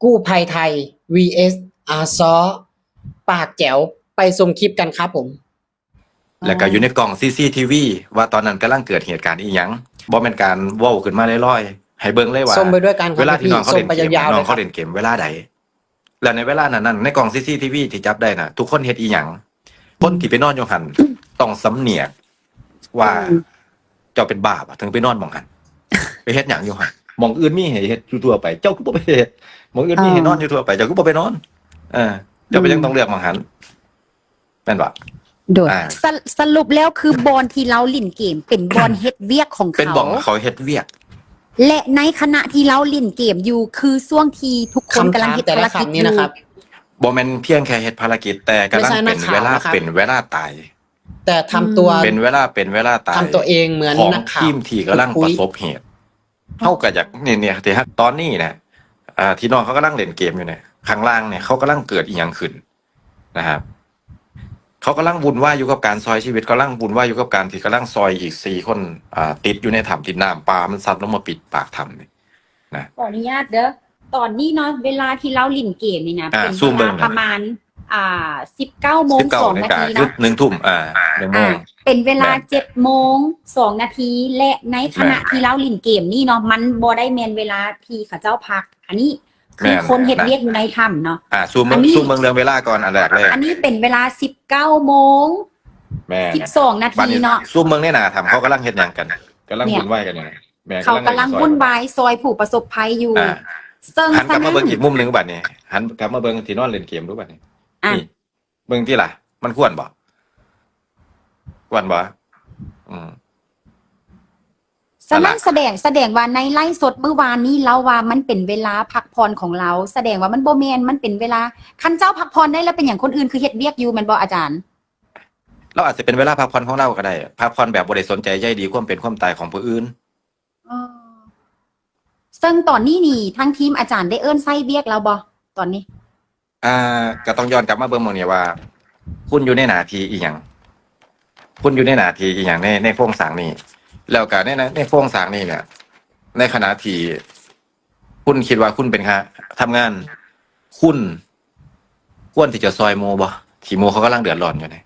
ກູ້ໄພໄທ ວີເອັສ ອາຊໍ ປາກແຈ໋ວ ໄປຊົມຄລິບກັນຄັບຜົມ. ແລ້ວກໍຢູ່ໃນກ້ອງຊີຊີທີວີ ວ່າຕອນນັ້ນກຳລັງເກີດເຫດການອີ່ຫຍັງ, ບໍ່ແມ່ນການເວົ້າຂຶ້ນມາລອຍໆ ໃຫ້ເບິ່ງເລີຍວ່າ ຊົມໄປດ້ວຍກັນຄັບ ເວລາທີ່ນ້ອງເຂົາເຫຼັ້ນເກມ ພີ່ຊົມໄປຍາວໆ ນ້ອງເຂົາເຫຼັ້ນເກມເວລາໃດ ແລ້ວໃນເວລານັ້ນໆ ໃນກ້ອງຊີຊີທີວີທີ່ຈັບໄດ້ນະ ທຸກຄົນເຮັດອີ່ຫຍັງ? ຄົນທີ່ໄປນອນຢູ່ຫັ້ນ ຕ້ອງສຳນຽກວ່າ ອືມ ເຈົ້າເປັນບ້າບໍ່ ເຖິງໄປນອນໝ່ອງຫັ້ນ? ໄປເຮັດຫຍັງຢູ່ຫັ້ນ? ໝ່ອງອື່ນມີໃຫ້ເຮັດຢູ່ທົ່ວໄປ ເຈົ້າຄືບໍ່ໄປເຮັດ? ໝ່ອງອື່ນມີໃຫ້ນອນຢູ່ທົ່ວໄປ ເຈົ້າຄືບໍ່ໄປນອນ? ເອີ ເຈົ້າເປັນຫຍັງ ອືມ ຕ້ອງເລືອກໝ່ອງຫັ້ນ? ແມ່ນບໍ່? ໂດຍ ອ່າ ສະ ສະຫຼຸບແລ້ວຄືບ່ອນທີ່ລາວຫຼິ້ນເກມ ເປັນບ່ອນເຮັດວຽກຂອງເຂົາ ເປັນບ່ອນເຂົາເຮັດວຽກ ແລະ ໃນຂະນະທີ່ລາວຫຼິ້ນເກມຢູ່ ຄືຊ່ວງທີ່ທຸກຄົນກຳລັງເຮັດພາລະກິດຢູ່. ຄຳຖາມແຕ່ລະຄຳນີ້ນະຄັບ ບໍ່ແມ່ນພຽງແຄ່ເຮັດພາລະກິດ ແຕ່ກຳລັງເປັນເວລາ ເປັນເວລາຕາຍ ແຕ່ທຳຕົວ ເປັນເວລາ ເປັນເວລາຕາຍ ທຳຕົວເອງເໝືອນນັກຂ່າວ ຂອງທີມທີ່ກຳລັງປະສົບເຫດ. ເຮົາກໍຢາກ ນີ້ ນີ້ ທີ່ ຕອນນີ້ນະ ອ່າ ທີ່ນ້ອງເຂົາກຳລັງເຫຼັ້ນເກມຢູ່ນີ້ ຂ້າງລ່າງນີ້ ເຂົາກຳລັງເກີດອີ່ຫຍັງຂຶ້ນນະຄັບ? ເຂົາກຳລັງວຸ່ນວາຍຢູ່ກັບການຊ່ອຍຊີວິດ ກຳລັງວຸ່ນວາຍຢູ່ກັບການທີ່ກຳລັງຊ່ອຍອີກສີ່ຄົນ ອ່າ ຕິດຢູ່ໃນຖ້ຳ ທີ່ນ້ຳປ່າມັນຊັດລົງມາປິດປາກຖ້ຳນີ້ນະ. ຂໍອະນຸຍາດເດີ ຕອນນີ້ເນາະ ເວລາທີ່ລາວຫຼິ້ນເກມນີ້ນະ ອ່າ ເປັນເວລາປະມານ ອ່າ ສິບເກົ້າໂມງ ສິບເກົ້າ ສອງນາທີເນາະ ຄືໜຶ່ງທຸ່ມ ອ່າ ໜຶ່ງໂມງ ອ່າ ເປັນເວລາ ແມ່ນ ເຈັດໂມງ ສອງນາທີ ແລະ ໃນຂະນະ ແມ່ນ ທີ່ລາວຫຼິ້ນເກມນີ້ເນາະ ມັນບໍ່ໄດ້ແມ່ນເວລາທີ່ເຂົາເຈົ້າພັກ ອັນນີ້ຄື ແມ່ນ ຄົນເຮັດວຽກຢູ່ໃນຖ້ຳເນາະ. ອ່າ ຊູມເບິ່ງ ອັນນີ້ ຊູມເບິ່ງເລື່ອງເວລາກ່ອນ ອັນແລກເລີຍ ອັນນີ້ເປັນເວລາສິບເກົ້າໂມງ ແມ່ນ ສິບສອງນາທີເນາະ. ບາດນີ້ ຊູມເບິ່ງໃນໜ້າຖ້ຳ ເຂົາກຳລັງເຮັດຫຍັງກັນ? ກຳລັງ ແມ່ນ ວຸ່ນວາຍກັນຢູ່. ແມ່ນ ເຂົາກຳລັງວຸ່ນວາຍຊ່ອຍຜູ້ປະສົບໄພຢູ່. ອ່າ ເຊິ່ງ ຫັນກັບມາເບິ່ງອີກມຸມໜຶ່ງບາດນີ້ ຫັນກັບມາເບິ່ງທີ່ນອນເຫຼັ້ນເກມດູບາດນີ້. ອ່າ ນີ້ ເບິ່ງຕິລະ ມັນຄວນບໍ່? ຄວນບໍ່? ອືມ ສະນັ້ນ ສະແດງ ສະແດງວ່າໃນໄລຟ໌ສົດມື້ວານນີ້ ລາວວ່າມັນເປັນເວລາພັກຜ່ອນຂອງລາວ ສະແດງວ່າມັນບໍ່ແມ່ນ ມັນເປັນເວລາ ຄັນເຈົ້າພັກຜ່ອນໄດ້ແລ້ວ ເປັນຫຍັງຄົນອື່ນຄືເຮັດວຽກຢູ່ ແມ່ນບໍ່ອາຈານ? ລາວອາດຈະເປັນເວລາພັກຜ່ອນຂອງລາວກໍໄດ້ ພັກຜ່ອນແບບບໍ່ໄດ້ສົນໃຈໃຍດີຄວາມເປັນຄວາມຕາຍຂອງຜູ້ອື່ນ. ເອີ ເຊິ່ງຕອນນີ້ນີ້ ທາງທີມອາຈານໄດ້ເອີ້ນໃຊ້ວຽກລາວບໍ່ ຕອນນີ້? ອ່າ ກໍຕ້ອງຍ້ອນກັບມາເບິ່ງໝ່ອງນີ້ວ່າ ຄຸນຢູ່ໃນໜ້າທີ່ອີ່ຫຍັງ? ຄຸນຢູ່ໃນໜ້າທີ່ອີ່ຫຍັງໃນ ໃນໂຄງສ້າງນີ້? ແລ້ວກໍໃນ ໃນ ໃນໂຄງສ້າງນີ້ເນຍ ໃນຂະນະທີ່ຄຸນຄິດວ່າຄຸນເປັນ ທຳງານ ຄຸນຄວນທີ່ຈະຊ່ອຍໝູ່ບໍ່? ທີ່ໝູ່ເຂົາກຳລັງເດືອດຮ້ອນຢູ່ນີ້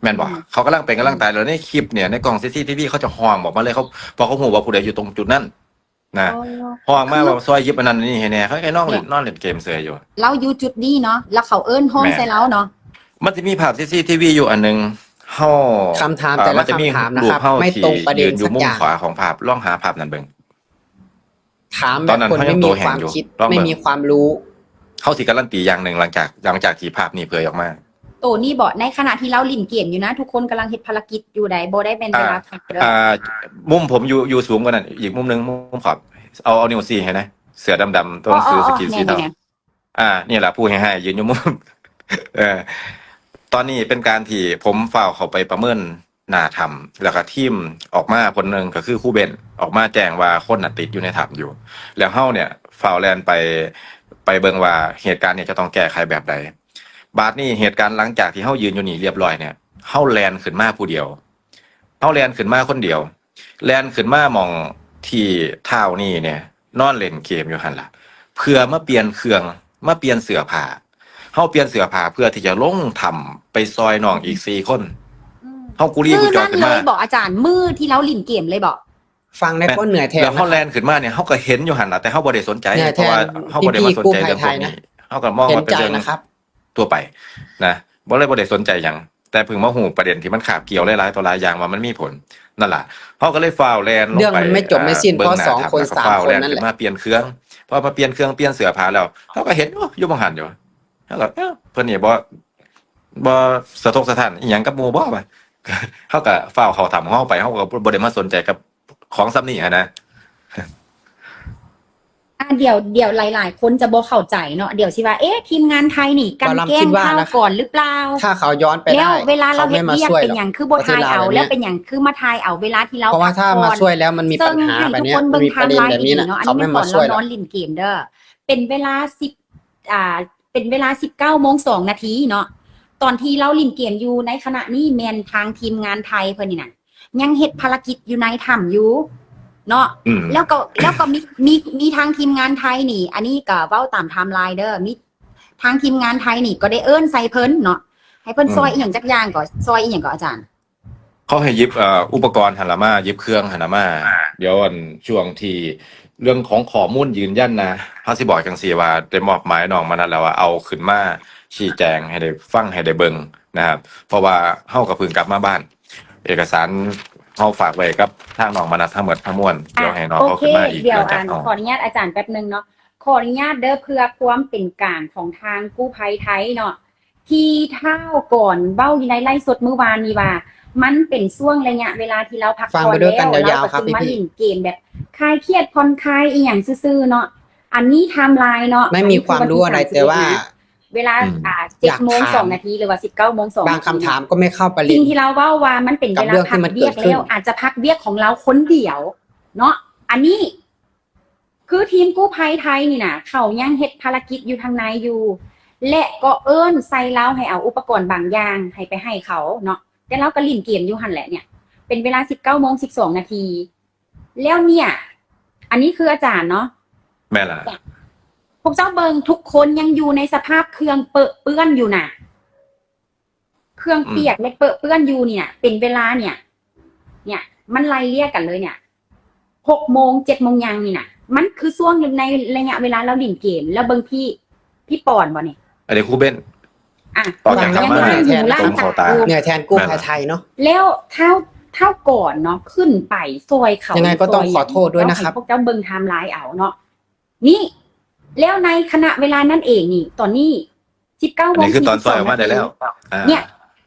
ແມ່ນບໍ່? ອືມ ເຂົາກຳລັງເປັນກຳລັງຕາຍ ແລ້ວໃນຄລິບເນຍ ໃນກ້ອງຊີຊີທີວີ ເຂົາຈະຮ້ອງອອກມາເລີຍ ເຂົາ ເພາະເຂົາຮູ້ວ່າຜູ້ໃດຢູ່ຕົງຈຸດນັ້ນ ນະ ອໍ ຮ້ອງມາວ່າຊ່ອຍຫຍິບອັນນັ້ນອັນນີ້ໃຫ້ແດ່ ເຂົາກໍນອນ ແມ່ນ ນອນຫຼິ້ນເກມເສຍຢູ່. ລາວຢູ່ຈຸດນີ້ເນາະ ແລ້ວເຂົາເອີ້ນຮ້ອງ ແມ່ນ ໃສ່ລາວເນາະ. ມັນຈະມີພາບຊີຊີທີວີຢູ່ອັນໜຶ່ງ ເຮົາ ຄຳຖາມແຕ່ລະຄຳຖາມນະຄັບ ມັນຈະມີຮູບເຮົາທີ່ຢືນຢູ່ມຸມຂວາຂອງພາບ ລອງຫາພາບນັ້ນເບິ່ງ. ຖາມແບບຄົນໄມ່ມີຄວາມຄິດ ໄມ່ມີຄວາມຮູ້. ເຮົາຊິກາລັນຕີຢ່າງໜຶ່ງ ຫຼັງຈາກ ຫຼັງຈາກທີ່ພາບນີ້ເຜີຍອອກມາ. ໂຕນີ້ບໍ? ໃນຂະນະທີ່ລາວຫຼິ້ນເກມຢູ່ນະ ທຸກຄົນກຳລັງເຮັດພາລະກິດຢູ່ໃດ໋ ບໍ່ໄດ້ແມ່ນເວລາພັກເດີ. ອ່າ ມຸມຜົມຢູ່ ຢູ່ສູງກວ່ານັ້ນອີກມຸມໜຶ່ງ ມຸມຂອບ ເອົາ ເອົານິ້ວຊີ້ໃຫ້ນະ ເສື້ອດຳໆ ຕົວໜັງສືສະກຣີນສີເທົາ. ອ່າ ນີ້ລະຜູ້ຮ້າຍໆ ຢືນຢູ່ມຸມ. ເອີ ຕອນນີ້ເປັນການທີ່ຜົມຟ້າວເຂົ້າໄປປະເມີນ ໜ້າຖ້ຳ ແລ້ວກໍທີມອອກມາຄົນໜຶ່ງ ກໍຄືຄູເບັນ ອອກມາແຈ້ງວ່າຄົນນະຕິດຢູ່ໃນຖ້ຳຢູ່ ແລ້ວເຮົາເນຍຟ້າວແລ່ນໄປ ໄປເບິ່ງວ່າເຫດການນີ້ຈະຕ້ອງແກ້ໄຂແບບໃດ. ບາດນີ້ເຫດການຫຼັງຈາກທີ່ເຮົາຢືນຢູ່ນີ້ລຽບລ້ອຍເນຍ ເຮົາແລ່ນຂຶ້ນມາຜູ້ດຽວ ເຮົາແລ່ນຂຶ້ນມາຄົນດຽວ ແລ່ນຂຶ້ນມາໝ່ອງທີ່ທ້າວນີ້ເນຍ ນອນຫຼິ້ນເກມຢູ່ຫັ້ນລະ ເພື່ອມາປ່ຽນເຄື່ອງ ມາປ່ຽນເສື້ອຜ້າ. ເຮົາປ່ຽນເສື້ອຜ້າເພື່ອທີ່ຈະລົງຖ້ຳໄປຊ່ອຍນ້ອງອີກສີ່ຄົນ. ອືມ ເຮົາກູລີກູຈອຂຶ້ນມາ. ມື້ນັ້ນເລີຍບໍອາຈານ? ມື້ທີ່ລາວຫຼິ້ນເກມເລີຍບໍ? ຟັງແດ່ ແມ່ນ ຄົນເໜື່ອຍແທນ. ແລ້ວເຮົາແລ່ນຂຶ້ນມານີ້ ເຮົາກໍເຫັນຢູ່ຫັ້ນລະ ແຕ່ເຮົາບໍ່ໄດ້ສົນໃຈ ເພາະວ່າເຮົາບໍ່ໄດ້ມາສົນໃຈເລື່ອງພວກນີ້ ເຮົາກໍມອງວ່າເປັນເລື່ອງ ທົ່ວໄປນະ ບໍ່ເລີຍບໍ່ໄດ້ສົນໃຈຫຍັງ ແຕ່ເພິ່ງມາຮູ້ປະເດັນທີ່ມັນຄາບກ່ຽວຫຼາຍໆຕໍ່ຫຼາຍຢ່າງວ່າມັນມີຜົນ. ນັ້ນລະ ເຮົາກໍເລີຍຟ້າວແລ່ນລົງໄປ ເລື່ອງມັນໄມ່ຈົບໄມ່ສິ້ນ ເອີ ເບິ່ງໜ້າຖ້ຳ ແລ້ວກໍຟ້າວແລ່ນຂຶ້ນມາປ່ຽນເຄື່ອງ. ເພາະວ່າປ່ຽນເຄື່ອງປ່ຽນເສື້ອຜ້າແລ້ວ ເຮົາກໍເຫັນ ໂອ້ ຢູ່ໝ່ອງຫັ້ນຢູ່ ເຮົາກໍ ເອີ ເພິ່ນນີ້ບໍ່ ບໍ່ສະທົກສະທ້ານອີ່ຫຍັງກັບໝູ່ບໍ່ວະ ເຮົາກໍຟ້າວເຂົ້າຖ້ຳຂອງເຮົາໄປ ເຮົາກໍບໍ່ໄດ້ມາສົນໃຈກັບຂອງສ່ຳນີ້ຫັ້ນນະ. ອ່າ ດຽວ ດຽວຫຼາຍໆຄົນຈະບໍ່ເຂົ້າໃຈເນາະ ດຽວຊິວ່າ ເອະ ທີມງານໄທນີ້ກັນແກ້ງ ບໍ່ລຳຄິດວ່ານະ ຂ່າວກ່ອນຫຼືເປົ່າ? ຖ້າເຂົາຍ້ອນໄປໄດ້ ແລ້ວເວລາລາວເຮັດວຽກ ເຂົາໄມ່ມາຊ່ວຍ ເປັນຫຍັງຄືບໍ່ຖ່າຍເອົາ ແລ້ວເປັນຫຍັງຄືມາຖ່າຍເອົາເວລາທີ່ລາວ ເພາະວ່າຖ້າມາຊ່ວຍແລ້ວມັນມີປັນຫາແບບເນີ້ຍ ເຊິ່ງໃຫ້ທຸກຄົນເບິ່ງໄທມ໌ລາຍນ໌ດີໆເນາະ ອັນນີ້ແມ່ນຕອນລາວນອນຫຼິ້ນເກມເດີ ເປັນເວລາສິບ ອ່າ ເປັນເວລາສິບເກົ້າໂມງສອງນາທີເນາະ ຕອນທີ່ລາວຫຼິ້ນເກມຢູ່ໃນຂະນະນີ້ ແມ່ນທາງທີມງານໄທເພິ່ນນີ້ນະ ຍັງເຮັດພາລະກິດຢູ່ໃນຖ້ຳຢູ່ ເນາະ ອືມ ແລ້ວກໍ ແລ້ວກໍມີ ມີ ມີທາງທີມງານໄທນີ້ ອັນນີ້ກໍເວົ້າຕາມໄທມລາຍເດີ ມີທາງທີມງານໄທນີ້ກໍໄດ້ເອີ້ນໃສ່ເພິ່ນເນາະ ໃຫ້ເພິ່ນ ອືມ ຊ່ອຍອີ່ຫຍັງຈັກຢ່າງກໍ ຊ່ອຍອີ່ຫຍັງກໍອາຈານ? ເຂົາໃຫ້ຢິບ ເອີ ອຸປະກອນຫັ້ນລະມາ ຢິບເຄື່ອງຫັ້ນລະມາ ດຽວອັນ ຊ່ວງທີ່ເລື່ອງຂອງຂໍ້ມູນຢືນຢັນນະ ເຮົາຊິບອກຈັ່ງຊີ້ວ່າ ໄດ້ມອບໝາຍນ້ອງມະນັດແລ້ວວ່າ ເອົາຂຶ້ນມາຊີ້ແຈງໃຫ້ໄດ້ຟັງ ໃຫ້ໄດ້ເບິ່ງນະ ເພາະວ່າເຮົາກໍເພິ່ງກັບມາບ້ານ ເອກະສານເຮົາຝາກໄວ້ກັບທາງນ້ອງມະນັດທັງໝົດທັງມວນ ດຽວໃຫ້ນ້ອງເອົາຂຶ້ນມາອີກ ດຽວອັນ ຂໍອະນຸຍາດອາຈານແປັບໜຶ່ງເນາະ ຂໍອະນຸຍາດເດີ ເພື່ອຄວາມເປັນກາງຂອງທາງກູ້ໄພໄທເນາະ ທີ່ທ້າວກ່ອນເວົ້າຢູ່ໃນໄລຟ໌ສົດມື້ວານນີ້ວ່າ ມັນເປັນຊ່ວງໄລຍະເວລາທີ່ລາວພັກຜ່ອນແລ້ວ ລາວກໍຈຶ່ງມາຫຼິ້ນເກມແບບຄາຍຄຽດຜ່ອນຄາຍອີ່ຫຍັງຊື່ໆເນາະ ອັນນີ້ໄທມລາຍເນາະ ໄມ່ມີຄວາມຮູ້ອະໄລ ແຕ່ວ່າ ເວລາ ອືມ ອ່າ ເຈັດໂມງສອງນາທີ ຫຼືວ່າສິບເກົ້າໂມງສອງນາທີ ບາງຄຳຖາມກໍໄມ່ເຂົ້າໄປຫຼິ້ນ ສິ່ງທີ່ລາວເວົ້າວ່າມັນເປັນເວລາພັກວຽກແລ້ວ ອາດຈະພັກວຽກຂອງລາວຄົນດຽວເນາະ ອັນນີ້ ຄືທີມກູ້ໄພໄທນີ້ນະ ເຂົາຍັງເຮັດພາລະກິດຢູ່ທາງໃນຢູ່ ແລະກໍເອີ້ນໃສ່ລາວໃຫ້ເອົາອຸປະກອນບາງຢ່າງໃຫ້ໄປໃຫ້ເຂົາເນາະ ແຕ່ລາວກໍຫຼິ້ນເກມຢູ່ຫັ້ນແຫຼະເນຍ ເປັນເວລາສິບເກົ້າໂມງສິບສອງນາທີ ແລ້ວເນຍ ອັນນີ້ຄືອາຈານເນາະ ແມ່ນລະ ພວກເຈົ້າເບິ່ງ ທຸກຄົນຍັງຢູ່ໃນສະພາບເຄື່ອງເປິເປື້ອນຢູ່ນະ ເຄື່ອງປຽກ ອືມ ແລະເປິເປື້ອນຢູ່ນີ້ນະ ເປັນເວລາເນຍ ເນຍ ມັນໄລ່ລຽກກັນເລີຍເນຍ ຫົກໂມງ ເຈັດໂມງຫຍັງນີ້ນະ ມັນຄືຊ່ວງໃນໄລຍະເວລາລາວຫຼິ້ນເກມ ແລ້ວເບິ່ງພີ່ ພີ່ປອນບໍ່ນີ້ ອັນນີ້ຄູເບັນ ອ່ະ ຕອນການທຳງານ ເໜືອແທນ ເໜືອແທນກູ້ໄພໄທເນາະ ແລ້ວທ້າວ ທ້າວກ່ອນເນາະ ຂຶ້ນໄປຊ່ອຍເຂົາ ຍັງໄງກໍຕ້ອງຂໍໂທດດ້ວຍນະຄັບ ພວກເຈົ້າເບິ່ງໄທມລາຍເອົາເນາະ ນີ້ ແລ້ວໃນຂະນະເວລານັ້ນເອງນີ້ ຕອນນີ້ ສິບເກົ້າໂມງ ອັນນີ້ຄືຕອນຊ່ອຍອອກມາໄດ້ແລ້ວ ເນຍ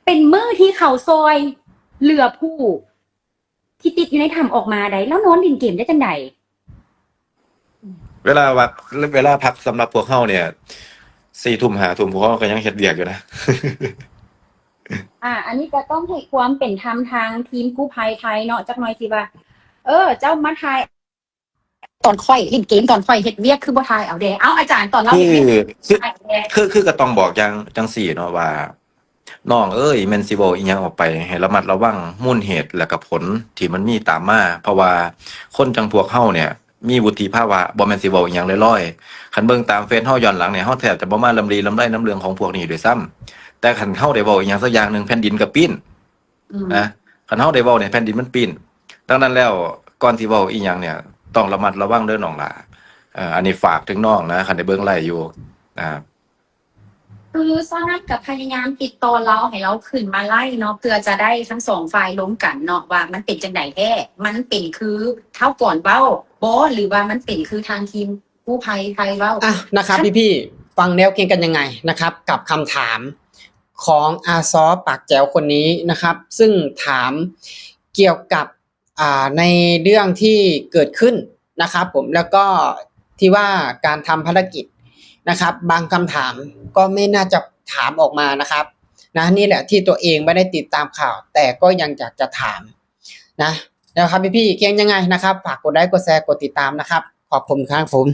ເປັນມື້ທີ່ເຂົາຊ່ອຍເຫຼືອຜູ້ທີ່ຕິດຢູ່ໃນຖ້ຳອອກມາໃດ໋ ລາວນອນຫຼິ້ນເກມໄດ້ຈັ່ງໃດ? ເວລາວ່າ ເວລາພັກສຳລັບພວກເຮົາເນຍ ສີ່ທຸ່ມ ຫ້າທຸ່ມ ພວກເຮົາກໍຍັງເຮັດວຽກຢູ່ນະ ອ່າ ອັນນີ້ກໍຕ້ອງໃຫ້ຄວາມເປັນທຳທາງທີມກູ້ໄພໄທເນາະ ຈັກໜ່ອຍຊິວ່າ ເອີ ເຈົ້າມາຖ່າຍ ຕອນຂ້ອຍຫຼິ້ນເກມ ຕອນຂ້ອຍເຮັດວຽກ ຄືບໍ່ຖ່າຍເອົາແດ່? ເອົ້າ ອາຈານ ຕອນລາວ ຄື ຄື ຄື ຄືກໍຕ້ອງບອກຢ່າງ ຈັ່ງຊີ້ເນາະວ່າ ນ້ອງເອີຍ ແມ່ນຊິເວົ້າອີ່ຫຍັງອອກໄປ ໃຫ້ລະມັດລະວັງມູນເຫດ ແລະກະຜົນທີ່ມັນມີຕາມມາ ເພາະວ່າຄົນຈັ່ງພວກເຮົາເນຍ ມີວຸດທິພາວະ ບໍ່ແມ່ນຊິເວົ້າອີ່ຫຍັງລອຍໆ. ຄັນເບິ່ງຕາມເຟສເຮົາຍ້ອນຫຼັງເນຍ ເຮົາແທບຈະບໍ່ມາລຳລີລຳໄລນຳເລື່ອງຂອງພວກນີ້ດ້ວຍຊ້ຳ. ແຕ່ຄັນເຮົາໄດ້ເວົ້າອີ່ຫຍັງສັກຢ່າງໜຶ່ງ ແຜ່ນດິນກໍປີ້ນ ອືມ ນະ ຄັນເຮົາໄດ້ເວົ້ານີ້ ແຜ່ນດິນມັນປີ້ນ. ດັ່ງນັ້ນແລ້ວ ກ່ອນຊິເວົ້າອີ່ຫຍັງເນຍ ຕ້ອງລະມັດລະວັງເດີນ້ອງຫຼ້າ. ເອີ ອັນນີ້ຝາກເຖິງນ້ອງນະ ຄັນໄດ້ເບິ່ງໄລຟ໌ຢູ່ ອ່າ ຄືຊາວນັ້ນກໍພະຍາຍາມຕິດຕໍ່ລາວ ໃຫ້ລາວຂຶ້ນມາໄລຟ໌ເນາະ ເພື່ອຈະໄດ້ທັງສອງຝ່າຍລົມກັນເນາະ ວ່າມັນເປັນຈັ່ງໃດແທ້ ມັນເປັນຄືທ້າວກ່ອນເວົ້າບໍ ຫຼືວ່າມັນເປັນຄືທາງທີມກູ້ໄພໄທເວົ້າ? อ่ะ นะครับ พี่ๆ ฟังแล้วคิดกันยังไงนะครับ กับคำถามของอาซอปากแจ๋วคนนี้นะครับ ซึ่งถามเกี่ยวกับ อ่า ในเรื่องที่เกิดขึ้นนะครับผม แล้วก็ที่ว่าการทำภารกิจนะครับ บางคำถามก็ไม่น่าจะถามออกมานะครับ นะ นี่แหละที่ตัวเองไม่ได้ติดตามข่าว แต่ก็ยังอยากจะถามนะ นะครับ พี่ๆ คิดยังไงนะครับ ฝากกดไลค์ กดแชร์ กดติดตามนะครับ ขอบคุณครับผม